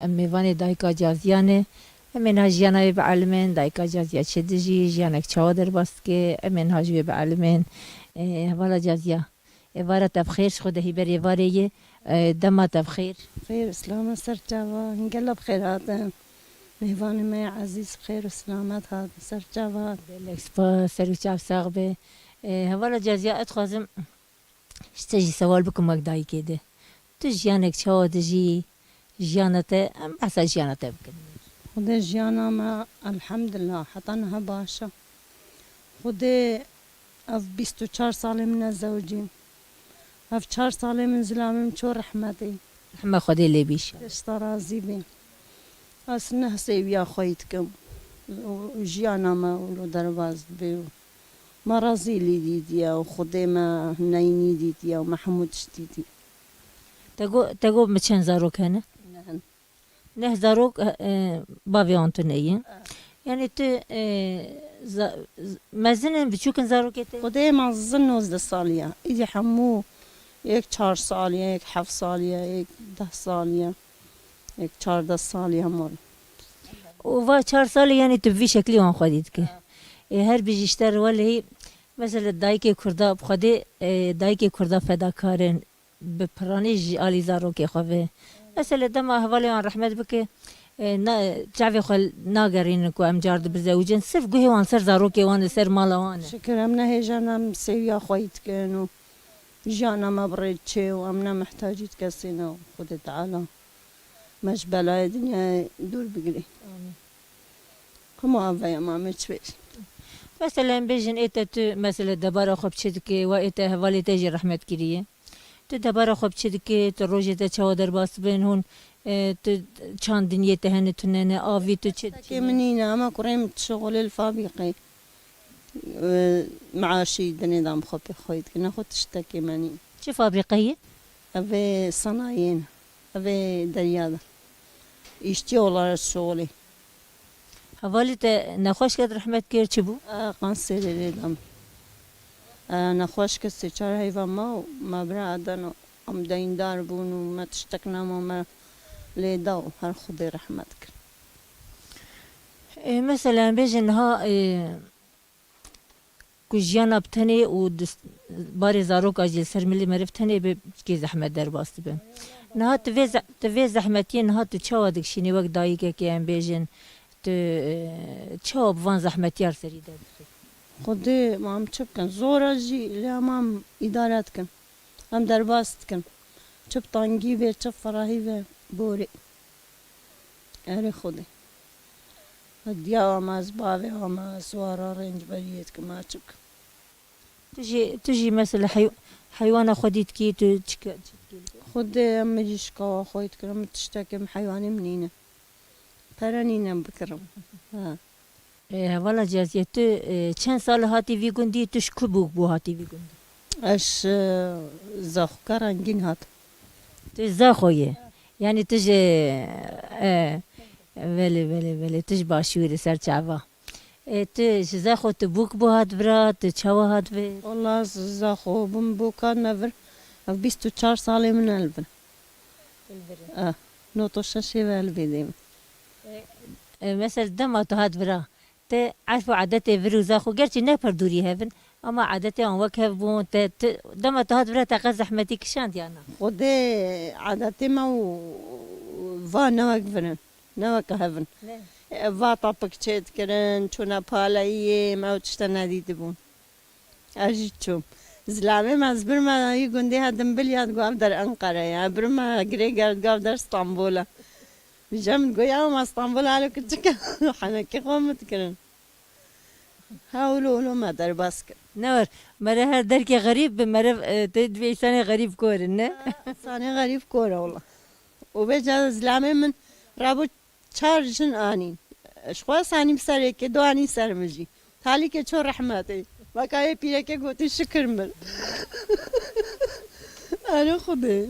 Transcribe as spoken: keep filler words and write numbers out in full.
Em mêvanê dayika Caziya ne. Em ê niha jiyana wê bielimin, dayika Caziya çi dijî, jiyanek çawa derbas dike, em ê niha ji wê bielimin. Ê, hevala Caziya, êvara te bi xêr, ji xwe de hîberê varê ye. Ê, dema te bi xêr. Xêr, silamet ser çava, hingela bi xêr hatin. Mêvanê me yê ezîz bi xêr û silamet hatin, ser çava. Gelek spas, ser û çav sax be. Ê, hevala Caziya, ez dixwazim ji te jî sewal bikim wek dayikê de. Tu jiyanek çawa dijî, jiyana te, em behsa jiyana te bikin. Xwedê jiyana me, elhamdulillah, heta niha baş e. Xwedê ev bîst û çar salê min e zewicîm. Ev çar salê min zilamê min çû rehmetê. Rehma Xwedê lê bî înşallah. Tişta razî bî. Ez neh sêwiya xwe yî dikim. Û jiyana me wilo derbas dibe û me rezîlî dîtiye û Xwedê me neynî dîtiye û me hemû tişt dîtiye. Te got, te got min çend zarok hene? Neh in. Neh zarok, e, bavê wan tune ye. Evet. Yani tu, e, za-, z-, mezin in, biçûk in zarokê te? Xwedê mezin nozdeh salî ye. Îdî hemû yek çar salî ye, yek heft salî ye, yek deh salî ye. Yek çardeh salî ye mor. Û va çar salî, yani tu bi vî şeklî wan xwedî dike. Ê, her bijî ji te re welehî, mesela dayikê Kurda bi xwedê, ê, dayikê Kurda fedakar in, bi piranî ji alî zarokê xwe ve. Mesela dema hevalê wan rehmet bike, ê, na, çavê xwe nagerînin ku em car dibe zewicin, sirf guhê wan ser zarokê wan e, ser mala wan e. Şikir em nehêjan em sêwiya xwe yî dikin û jiyana me bi rê diçe û em ne mihtacî kesê ne û Xwedê Teala me ji belayê dinyayê dûr bigirê. Amîn. Hema ev e, ma me çi bêjin? Mesela em bêjin ê te tu mesela debara xwe bi çi dike, wa ê te hevalê te jî rehmet kiriye. Tu debara xwe bi çi dike, tu rojê te çawa derbas dibin, hûn, e, tu çand dinyê te hene tune ne, avî tu çi dikî? Tiştekê min nîne, ama kurê min dişixulê li fabrîqê. E, meaşî dinê dan bi xwe pê xweyî dike. Nexwe tiştekê me nîne. Çi fabrîqe ye? Ev ê sanayiyê ne. Ev ê derya de. Îşçi olarak şixulê. Hevalê te nexweş ket rehmet kir, çi bû? E, kanserê lê dan. E, nexweş ket sê çar heyva ma û me bira dano. Em deyndar bûn û me tiştek nema me lê da û her Xwedê rehmet kir. Ê, mesela, em bêjin niha, ê, ku jiyana bi tenê û dist-, barê zaroka jî li ser milê meriv tenê be, kê zehmet derbas dibe. Niha tu vê ze-, tu vê zehmetiyê niha tu çawa dikişînî wek dayikekê em bêjin, tu, ê, çawa bi van zehmetiya li serî derdixî? Xwedê, ma em çi bikin? Zor e jî, lê em, em îdare dikin. Em derbas dikin. Çi bi tengî ve, çi bi ferahî ve, borê. Erê Xwedê. Diya wa me, ez bavê wa me, ez wara rêncberiyê dikim, ma çi bikim? Tu jî, tu jî mesela hey-, heywana xwe dî dikî, tu çi ke-, çi dikî? Xwedê em mirîşka wa xwe dikin, em tiştekê min heywanê min nîne. Pere nîne em bikirim. Ha. Ê, hevala Caziyê, tu, ê, çend sal hatî vî gundî, tu ji ku bûk bû hatî vî gundî? Ez, e, Zaxoka Rengîn hat. Tu Zaxo yê. Yani tu ji, e, belê, belê, belê, tu ji başûrê ser çava. Ê, tu ji Zaxo tu bûk bû hat vira, tu çawa hat vir? Wala ez Zaxo bûm bûk hat me vir. Ev bîst û çar salê min e li vir. Li vir. Ah, nod û şeş ê ve li vê dê min. E, e, mesela dema tu hat vira, te erf û adetê vir û Zaxo gerçî ne pir dûrî hev in, ama adetê wan wek hev bûn, te, te, dema tu hat vira te qet zehmetî kişand ya na? Xwedê adetê me û va ne wek vir in, ne wek hev in. Ne. E, va tapik çê dikirin, çûna paleyiyê, me ew tişte nedîtibûn. Ez jî çûm. Zilamê me ez birme yî gundê he dimbil ya digo ev der Enqere ye. Birme girê ger digo ev der Stenbol e. Vîja min digo ya ma Stenbol alo kiçik e. Henekê xwe min dikirin. Ha wilo wilo me derbas kir. Ne wer, mere her derkê xerîb bi mere, e, tê divê îsanê xerîb kor in, ne? Ha, îsanê xerîb kor e wala. Û vêca zilamê min rabû çar jin anîn. Ji xwe sanîm serê ke, du anîn ser min jî. Talîkê ço rehmetê. Weka yê pîrekê gotî şikir min. Erê Xwedê.